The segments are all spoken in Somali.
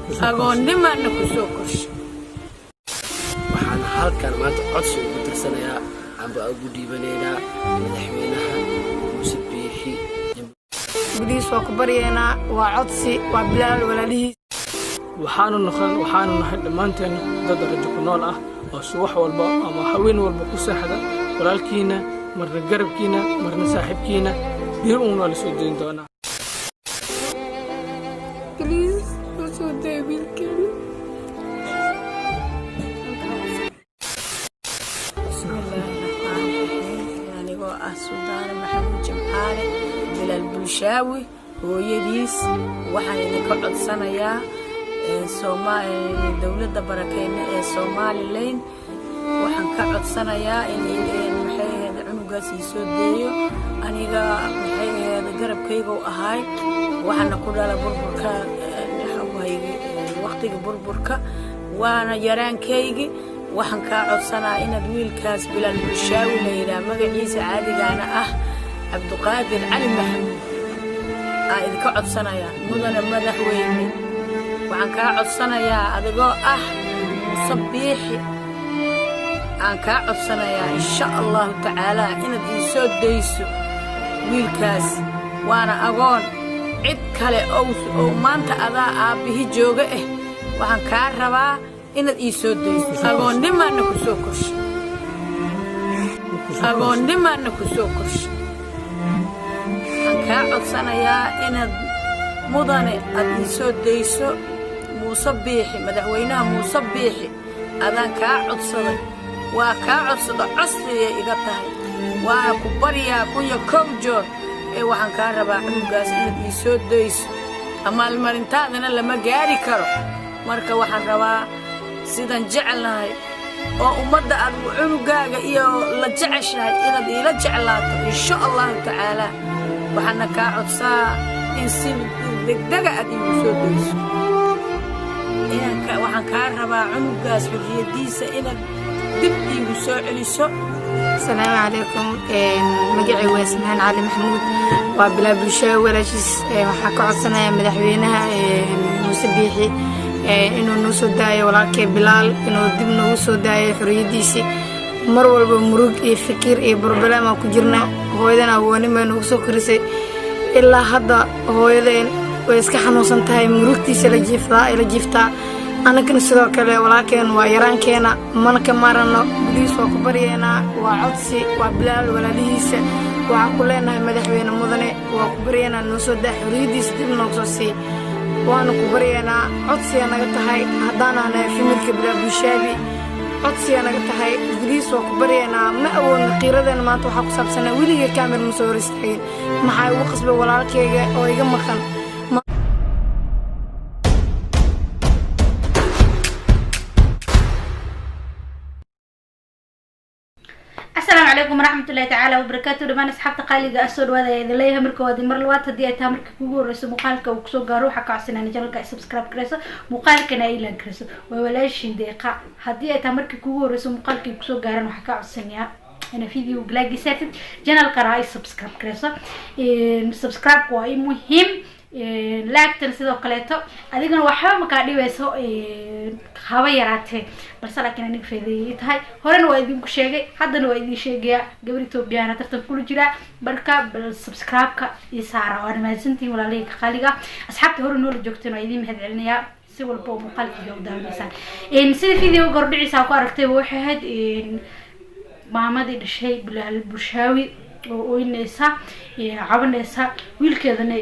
Agoonnimaana ku soo korshay. Waxaan halkan maanta codsi ugu dirsanayaa amba ugu dhiibanaynaa madaxweynaha Muuse Biixi. Gudihiis waa ku baryaynaa, waa codsi, waa Bilaal walaalihiis. Waxaanu nahay dhammaanteen dad rajo ku nool ah oo subax walba ama haween walba ku seexda walaalkiina, marna garabkiina, marna saaxiibkiina. Bir uun waa la soo dayn doonaa. Please, noo soo daya wiilkeena. Bismillaahi raxmaani raxiim. Anigoo ah Suldaane Maxamuud Jimcaale, Bilaal Bulshaawi hooyadiis, waxaan idinka codsanayaa dowladda barakeyne ee Somaliland. Waxaan ka codsanayaa in, maxay ahayd, cunugaas ii soo deeyo. Aniga, maxay ahayd, garabkaygu ahaay. Waxaana ku dhala burburka, waqtiga burburka, waana yaraankaygi. Waxaan kaa codsanaa inaad wiilkaas Bilaal Bulshaawi la yidhaah, magaciisa caadigaana ah Cabduqaadir Cali Maxamuud, aa idinka codsanayaa. Mudane madaxweyne, waxaan kaa codsanayaa, adigoo ah Muuse Biixi, aan kaa codsanayaa, insha Allahu tacaalaa, inaad ii soo dayso wiilkaas. Waana agoon, cid kale oo maanta adaa aabbihi jooga ah. Waxaan kaa rabaa inaad ii soo dayso. Agoonnimaana ku soo korshay. Agoonnimaana ku soo korshay. Waxaan kaa codsanayaa inaad, mudane, aad ii soo dayso. Muuse Biixi, madaxweynaha Muuse Biixi, adaan kaa codsaday, waa kaa codsada, codsigay iga tahay, waana ku baryaa 1001 joor ee waxaan kaa rabaa cunugaas inaad ii soo dayso. Amaalmarintaadana lama gaari karo. Marka waxaan rabaa sidaan jecelnahay oo ummadda aad cunugaaga iyo la jeceshahay inaad iila jeclaato, insha Allahu tacaalaa. Waxaana kaa codsaa in si degdega aad iigu soo dayso. Waxaan kaa rabaa cunugaas xurriyaddiisa inaad dib iigu soo celiso. Asalaamu calaykum. Magacay waa Ismaan Cali Maxamuud, waa Bilaal Bulshaawi walaashiis. Waxaa ka codsanaya madaxweynaha Muuse Biixi inuu noo soo daayo walaalkee Bilaal, inuu dib noogu soo daayo xorriyaddiisii. Mar walba murug iyo fikir iyo problem aan ku jirna. Hooyadan awoonimay noogu soo korisay. Ilaa hadda hooyadeen way iska xanuunsan tahay, murugtiisa la jiiftaa, la jiiftaa. Annagana sidoo kale walaalkeen waa yaraankeena, mana ka maarano. Gudihiis waa ku baryaynaa, waa codsi, waa Bilaal walaalihiisa. Waxaan ku leenahay, madaxweyne mudane, waa ku baryaynaa, noo soo daa xorriyaddiisa, dib noogu soo sii. Waanu ku baryaynaa, codsiga naga tahay. Haddaanaanahay family-ka Bilaal Bulshaabi, codsiga naga tahay. Gudihiis waa ku baryaynaa. Ma awoodno qiiradeena maanta waxaa ku saabsanaa. Weligay camera ma soo hor istaagin. Maxaa igu qasbay walaalkayga oo iga maqan? Asalaamu calaykum waraxmatullahi tacaala wabarakaatu. Dhamaan asxaabta qaaliga ah, soo dhawaada ayaa idin leeyahay. Marka waad mar labaad, haddii ay tahay marka kugu horeyso muuqaalka uu kusoo gaaro, waxaa ka codsanaa channel-ka ay subscribe gareyso, muuqaalkana ay like gareyso. Waa walaashin Deeqa. Haddii ay tahay markii kugu horeyso muuqaalka ay kusoo gaaran, waxaa ka codsanayaa ina video like saartid, channel-kana ay subscribe gareyso. Subscribe waa i muhiim, like-tana sidoo kaleeto. Adigana waxba makaa dhibayso haba yaraatee, balse laakiin aniga faa'iideeyay tahay. Horena waa idinku sheegay, haddana waa idin sheegayaa. Gabar Ethoobiyaana tartan kula jiraa. Marka bal subscribe-ka ii saara. Waana mahadsantihiin walaalahayga qaaliga. Asxaabta hore noola joogteen waa idiin mahad celinayaa si walba oo muuqaalkiiga u daawanaysaan. Sida video gordhiciisa ku aragtayba, waxay ahayd maamadii dhashay Bilaal Bulshaawi oo oyneysa, cabaneysa wiilkeedana,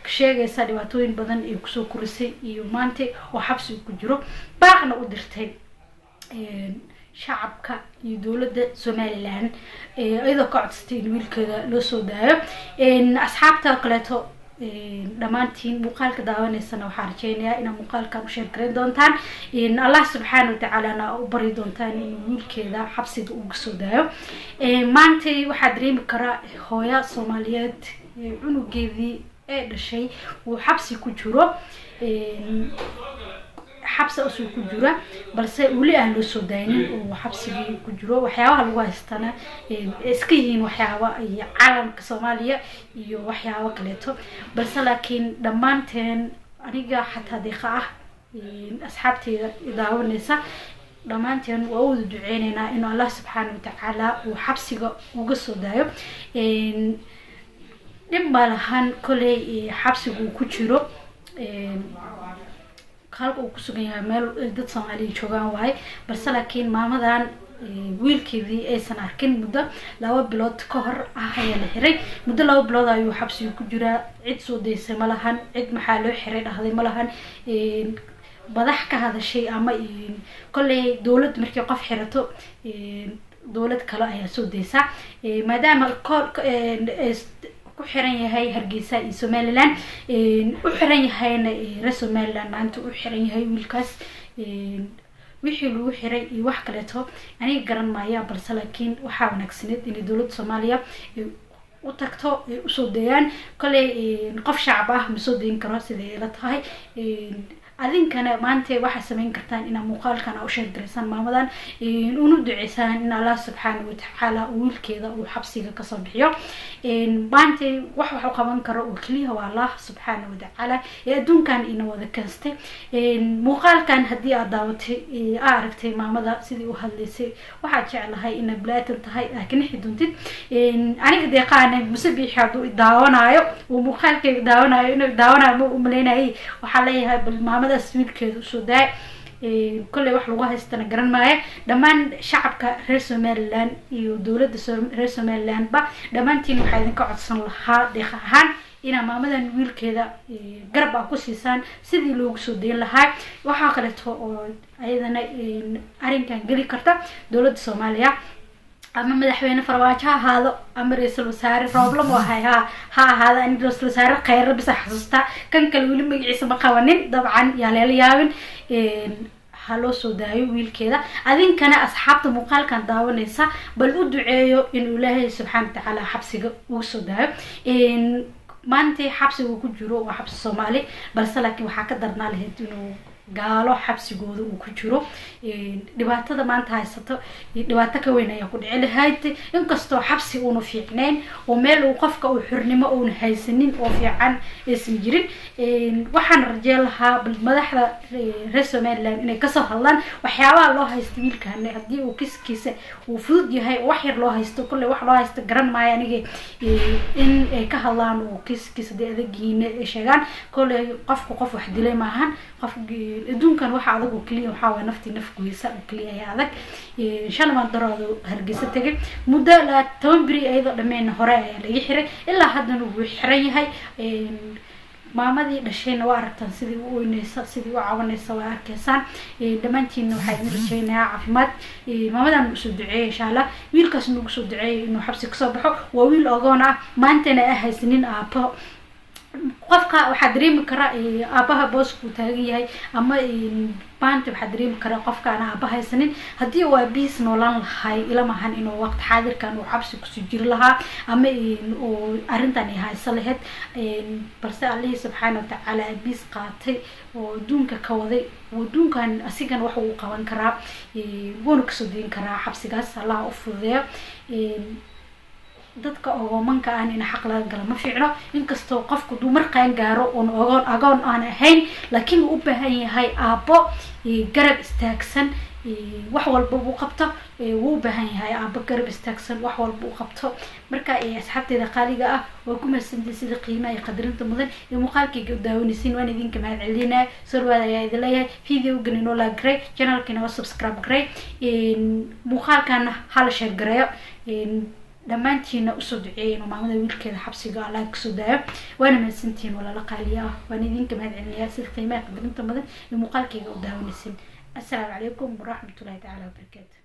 sheegaysa dhibaatooyin badan ay kusoo korisay iyo maanta oo xabsi ku jiro, baaqna u dirtay shacabka iyo dowladda Somaliland, iyadoo ka codsatay in wiilkeeda loo soo daayo. Asxaabta kaleeto dhammaantiin muuqaalka daawanaysana, waxaan rajeynayaa inaad muuqaalkan u share gareyn doontaan, Allah subxaana watacaalana u bari doontaan inuu wiilkeeda xabsiga uga soo daayo. Maantay waxaa dareemi karaa hooya Soomaaliyeed cunugeedii ee dhashay uu xabsi ku jiro, xabsi usuu ku jira, balse weli aan loo soo daaynin oo xabsigii ku jiro. Waxyaabaha lagu haystana iska yihiin waxyaaba iyo calanka Soomaaliya iyo waxyaabo kaleeto. Balse laakiin dhammaanteen, aniga xataa Deeqa ah. Asxaabteyda daawanaysa dhammaanteen waa u wada duceyneynaa inuu Allah subxaana watacaala uu xabsiga uga soo daayo. Dhib ma lahan koley xabsiga uu ku jiro, halka uu kusugan yahay meel dad Soomaaliya joogaan waaye, balse laakiin maamadan wiilkeedii aysan arkin muddo 2 bilood ka hor ah ayaa la xiray. Muddo 2 bilood ayuu xabsiga ku jiraa, cid soo daysay ma lahan, cid maxaa loo xiray dhahday ma lahan, madax ka hadashay ama kolley dowlad markii qof xirato dowlad kale ayaa soo daysa. Maadaama ku xiran yahay Hargeysa iyo Somaliland u xiran yahayna, reer Somaliland maanta u xiran yahay wiilkaas, wixii lagu xiray iyo wax kaleeto aniga garan maaya, balse laakiin waxaa wanaagsaneed inay dowladda Soomaaliya u tagto ay usoo dayaan. Kolley qof shacab ah ma soo dayin karo siday ila tahay. Adinkana maanta waxaa sameyn kartaan inaa muuqaalkan u share garaysaan maamadan, una duceysaan in Allah subxaana watacaala wiilkeeda uu xabsiga kasoo bixiyo. Maanta wax u qaban karo oo keliya waa Allah subxaana watacaala ee adduunkan ina wada kaystay. Muuqaalkan haddii aad daawatay, aa aragtay maamada sidii u hadlaysay, waxaad jeclahay inaad balaatan tahay aa ka nixi doontid. Aniga deeqaane Muse Biixi hadduu daawanaayo, uu muuqaalkayga daawanayo, inuu daawanayo ma umaleynayay, waxaa leeyahay bal maamadaas wiilkeeda usoo daay. Kolley wax lagu haystana garan maayo. Dhammaan shacabka reer Somaliland iyo dowladda reer Somaliland ba dhammaantiin waxaa idinka codsan lahaa deeq ahaan inaa maamadan wiilkeeda garab aa ku siisaan sidii loogu soo dayn lahaa. Waxaa kaleeto oo ayadana arrinkan geli karta dowladda Soomaaliya, ama madaxweyne Farmaajo ha ahaado ama ra-iisul wasaare Rooble mo ahay ha ahaado. Ani ra-iisul wasaare Kheyre bisa xasuustaa, kan kale weli magaciisa ma qabanin. Dabcan yaa leela yaabin, ha loo soo daayo wiilkeeda. Adinkana asxaabta muuqaalkan daawanaysa bal u duceeyo inuu Ilaahay subxaana watacaala xabsiga uga soo daayo. Maanta xabsiga uu ku jiro waa xabsi Soomaali, balse laakiin waxaa ka darnaa lahayd inuu gaalo xabsigooda uu ku jiro. Dhibaatada maanta haysato dhibaato ka weyn ayaa ku dhici lahayd, inkastoo xabsi uuna fiicnayn oo meel uu qofka uu xurnimo uuna haysanin oo fiican aysan jirin. Waxaan rajeen lahaa bal madaxda reer Somaliland inay kasoo hadlaan waxyaabaha loo haysto wiilkan, haddii uu kiskiisa uu fudud yahay oo wax yar loo haysto, kolley wax loo haysto garan maayo aniga, in ay ka hadlaan oo kiskiisa dee adagiina ay sheegaan. Kolley qofku qof wax dilay maahan, qof adduunkan waxa adag oo keliya waxaa waay naftii naf goysa oo keliya ayaa adag. Shalay maan daraado Hargeysa tegay, muddo 10 beri iyadoo dhammeyn hore ayaa laga xiray, ilaa haddana wuu xiran yahay. Maamadii dhashayna waa aragtaan sidii u oynaysa, sidii u cawanaysa waa arkaysaan. Dhammaantiinna waxaa idin rajeynayaa caafimaad. Maamadan usoo duceeyay insha Allah, wiilkaas nagu soo duceeyay inuu xabsi kasoo baxo. Waa wiil ogoon ah, maantana a haysanin aabo. Qofka waxaa dareemi karaa aabaha booska uu taagan yahay, ama maanta waxaa dareemi karaa qofka aan aaba haysanin. Haddii uu aabihiis noolaan lahay, ilamahan inuu waqti xaadirkan uu xabsi kusoo jiri lahaa ama uu arrintan ay hayso lahayd, balse Allihii subxaana watacaala aabihiis qaatay oo adduunka ka waday, adduunkan asigana wax uu qaban karaa, wuuna kasoo deyin karaa xabsigaas. Allah u fududeeyo. Dadka ogoomanka aan in xaq laga gala ma fiicno, inkastoo qofku duu marqaan gaaro oon ogoon agoon aan ahayn, laakiin uu u baahan yahay aabbo garab istaagsan wax walba uu qabto. Wuu u baahan yahay aabbo garab istaagsan wax walba uu qabto. Marka asxaabteeda qaaliga ah, waa ku mahadsantihin sida qiimaha iyo qadarinta mudan iyo muuqaalkayga u daawanaysiin, waan idinka mahad celinaya. Soo dhawaada ayaa idin leeyahay. Videogan inoo like garay, channelka inoo subscribe garay, muuqaalkana hala share gareeyo. Dhammaantiina usoo duceeyay inuu maamada wiilkeeda xabsiga Allah kasoo daayo. Waana mahadsantihiin walaalo qaaliya ah, waan idinka mahad celinayaa sida qiimaha qadarinta mudan iyo muuqaalkayga u daawanaysin. Assalaamu calaykum waraxmatullahi tacaala wabarakaatu.